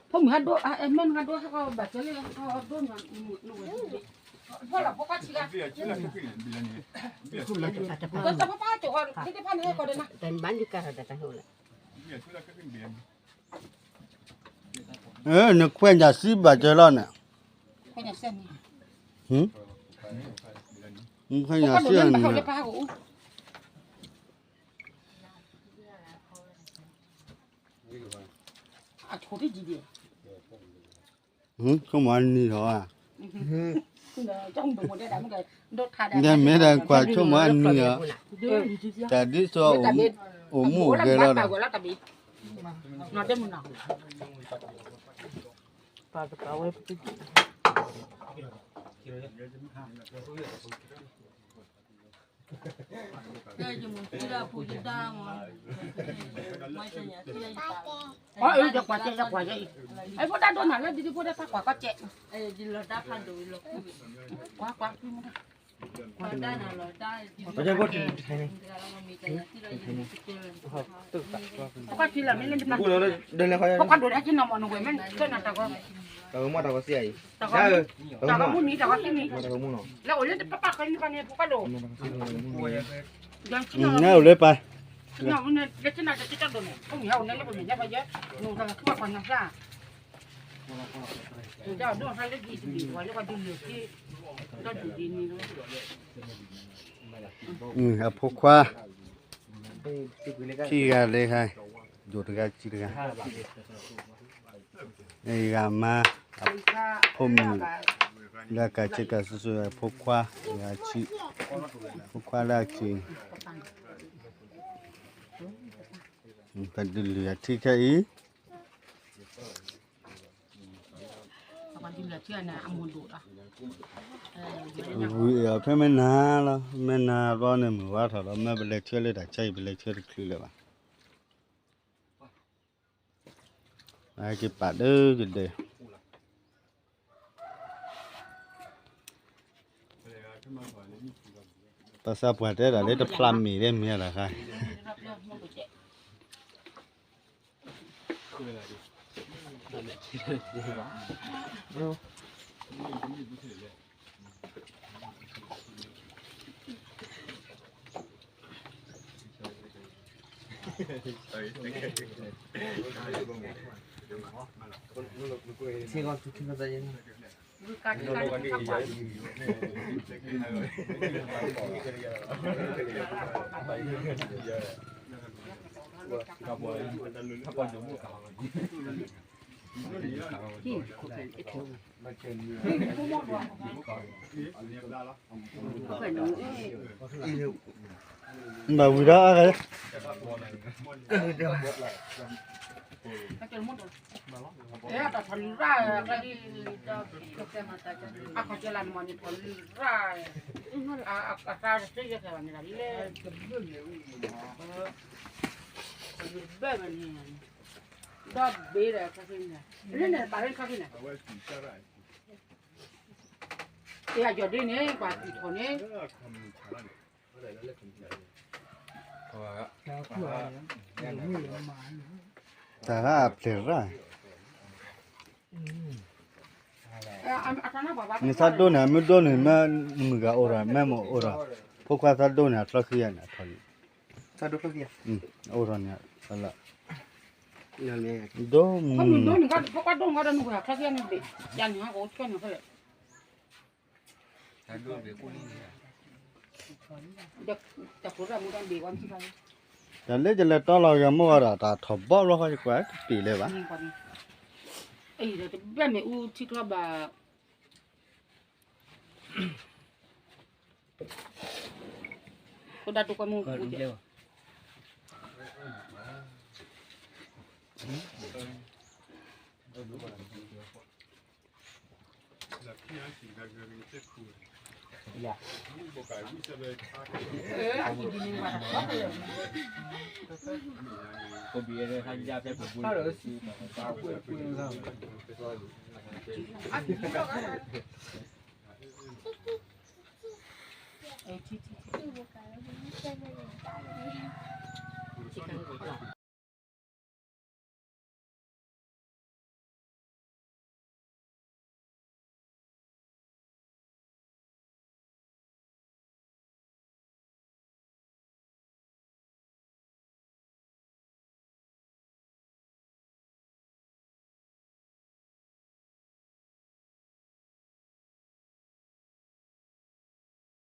ဖိမုၣ်ဟဲဒိ မ့ၢ်နဟဲဒိဟဲကီဘၣ်ကဲလၢဟဲဒိနၤ, ဖိလီၤဖိခွါထံဂၤ, ဖိခွါကၠိၣ်ဃီ ဒ်တဖၣ်န့ၣ်ဟဲကီဒီးနၤ, နခွဲးညၣ်စံးဘၣ်ကဲလီၤန့ၣ်, ခွဲးညၣ်စံးန့ၣ်, ခွဲးညၣ်စံးန့ၣ်, ဆိကမိၣ်အနံၤလီၤဧါ, ဒ်မ့ၢ်ဒီးကွၢ်ဆိကမိၣ်အနံၤလီၤ, တၢ်ဒ်သိးအိၣ်မူအိၣ်ဂဲၤလီၤဒီး အၢ ယကွၢ်ကဲ ယကွၢ်ကဲအံၤ, အဲ ဖိဒၣ်ဒိနၤလၢဒ်ဒ်ဖိဒၣ်တၢ်ကွၢ်ကီကဲ, ကွၢ်ကွၢ်, ဖိခွါထံလၢမ့ၢ်လၢနတၢ်, ဖိခွါဒိးဒၣ်က့ၤနီၢ်မီၢ်နဝဲမ့ၢ်ကဲနၤတၢ်ဂီၤ, တၢ်ဂီၤမူနံၤတၢ်ဂီၤခံနံၤ, လၢအိၣ်လၢတပၢ်ပၢ်ဃဲန့ၣ်ဘၣ်န့ၣ် ဖိခွါဒိး နအိၣ်လၢပၢ်, လၢကနၣ်တၢ်တၢ်ဒိးန့ၣ် ဖိမုၣ်ဟဲအိၣ်န့ၣ်လၢပမဲာ်ညါပှၤယဲ, နအိၣ်တၢ်လၢခံပှၤကွၢ်ညါစၢ်, ဒ်ဒိၣ်ဟဲလၢဒ်တဘ့ၣ်ဝဲလၢပှၤဒုးလၢာ်ခံ, တၢ်ဒုးဒ်န့ၣ်လီၤ, အဖိခွါ, ခံဂၤလၢခါ, ယိၤတဂၤခံတဂၤ အဂၤမါ, ဖိမုၣ်, လၢကးဆ့ကၤဆူၣ်ဆူၣ် ဖိခွါ, ဂၤဆံ, ဖိခွါလၢအဆံ, ပဒုးလုၢ်အထံခဲအံၤ, ဝံၤအဖဲမ့ၢ်နၤလီၤ, မ့ၢ်နၤဘျီန့ၣ် မုၢ်ဝါထီၣ်လီၤ, မ့ၢ်ပလဲၤဆှၢလၢတၢ်ဆါအံၤ ပလဲၤဆှၢတချုးလၢၤဘၣ်. က့ၤပာ်ဒၢကဒဲး, ပှၤသးပှၢ်တဲဒၣ်လၢတဖျးမ့ၢ်ဒ်မ့ၢ်ဒၣ်ခါ, ဘၣ်ဝံၤဒီးအဂၤ တၢ်ထီၣ်လံရၣ်, အခီၣ်ကၢလၢနမၤန့ၣ်ထီၣ်လံရၣ်, အသးတသ့ယဲၢ်ခဲဘၣ်န့ၣ်လီၤ, လၢတဘဲဘဲန့ၣ်, ဒီးဘ့ၣ်ဒီးခါခဲန့ၣ်, လၢန့ၣ်ဘၣ်လၢခါခဲန့ၣ်, ယယီၤဒ်န့ၣ် ပှၤစံၣ်ထီၣ်န့ၣ် တၢ်ရၣ်အပျဲၢ်ရၣ်, နသးဒိၣ်န့ၣ် မ့ၢ်ဒိၣ်န့ၣ် မ့ၢ်မုၢ်ဂၤအိၣ်ဒီး မ့ၢ်မအိၣ်ဒီး, ဖိခွါသးဒိၣ်န့ၣ် အချီဃံယၤန့ၣ် အထီၣ်လံ, အိၣ်ဒီးန့ၣ် ဒိၣ်မုၢ် တၢ်လၢယလဲၤတီလီၤဂာ်မိၢ်ဝဲဒီး တၢ်ထီၣ်ဘီဘျီဃီ ယကွၢ်တပ့ၤလၢၤဘၣ်, တဘၣ်မ့ၢ်အူထံချီဘၣ်, ဖိဒၣ်ဒိၣ်ကွဲမုၢ် အ